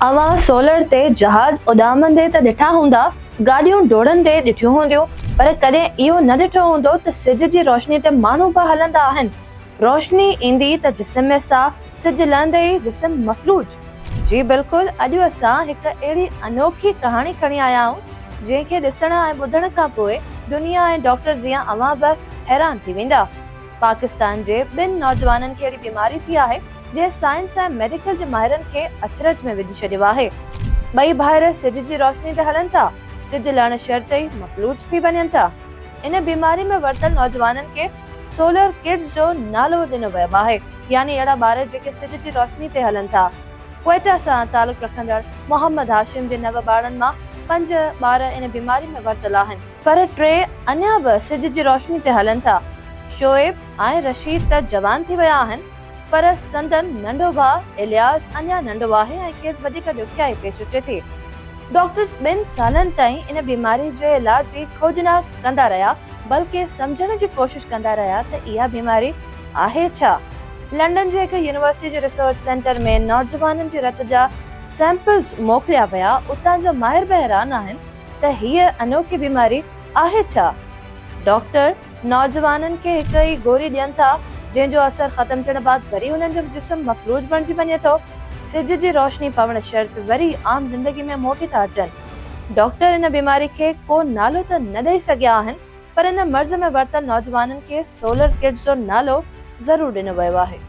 اوهان سولر تي جهاز اڏامندي ته ڏٺا هوندا، گاڏيون ڊوڙندي ڏٺيون هونديون، پر ڪڏهن اهو نه ڏٺو هوندو ته سج جي روشني تي ماڻهو به هلندا آهن. روشني ايندي ته جسم ۾ ساهه، سج لهندي ئي جسم مفلوج. جي بلڪل اڄ اسان هڪ اهڙي انوکي ڪهاڻي کڻي آيا آهيون، جنهن کي ڏسڻ ۽ ٻڌڻ کان پوء دنيا ۽ ڊاڪٽر جيان اوهان به حيران ٿي ويندا. پاڪستان جي ٻن نوجوانن کي اهڙي بيماري ٿي آهي، جنهن سائنس ۽ ميڊيڪل جي ماهرن کي اچرج ۾ وجهي ڇڏيو آهي. ٻئي ڀائر سج جي روشني تي هلن ٿا، سج لهڻ شرط ئي مفلوج ٿي وڃن ٿا. ان بيماري ۾ ورتل نوجوانن کي سولر ڪڊز جو نالو ڏنو ويو آهي، يعني اهڙا ٻار جيڪي سج جي روشني تي هلن ٿا. ڪوئيٽا سان تعلق رکندڙ محمد هاشم جي نو ٻارڙن مان پنج ٻار ان بيماري ۾ ورتل آهن. پر ٽي اڃا به سج جي روشني تي هلن ٿا. شعيب ۽ رشيد ته جوان ٿي ويا آهن، پر سندن ننڍو ڀاء الياس اڃا ننڍو آهي ۽ کيس وڌيڪ ڏکيائي پيش اچي ٿي. ڊاڪٽرز ٻن سالن تائين ان بيماري جي علاج جي کوجنا ڪندا رهيا بلڪه سمجهڻ جي ڪوشش ڪندا رهيا ته اها بيماري آهي ڇا؟ لنڊن جي هڪ يونيورسٽي جي ريسرچ سينٽر ۾ نوجوانن جي رت جا سيمپلز موڪليا ويا، اتان جا ماهر به حيران آهن ته هيء انوکي بيماري آهي ڇا؟ ڊاڪٽر نوجوانن کي هڪ ئي گوري ڏين ٿا، جنهن جو اثر ختم ٿيڻ بعد وري انهن جو جسم مفلوج بڻجي وڃي ٿو. سج جي روشني پوڻ شرط وري عام زندگي ۾ موٽي ٿا اچن. ڊاڪٽر ان بيماري کي ڪو نالو ته نه ڏئي سگهيا آهن، پر ان مرض ۾ ورتل نوجوانن کي سولر ڪڊز جو نالو ضرور ڏنو ويو آهي.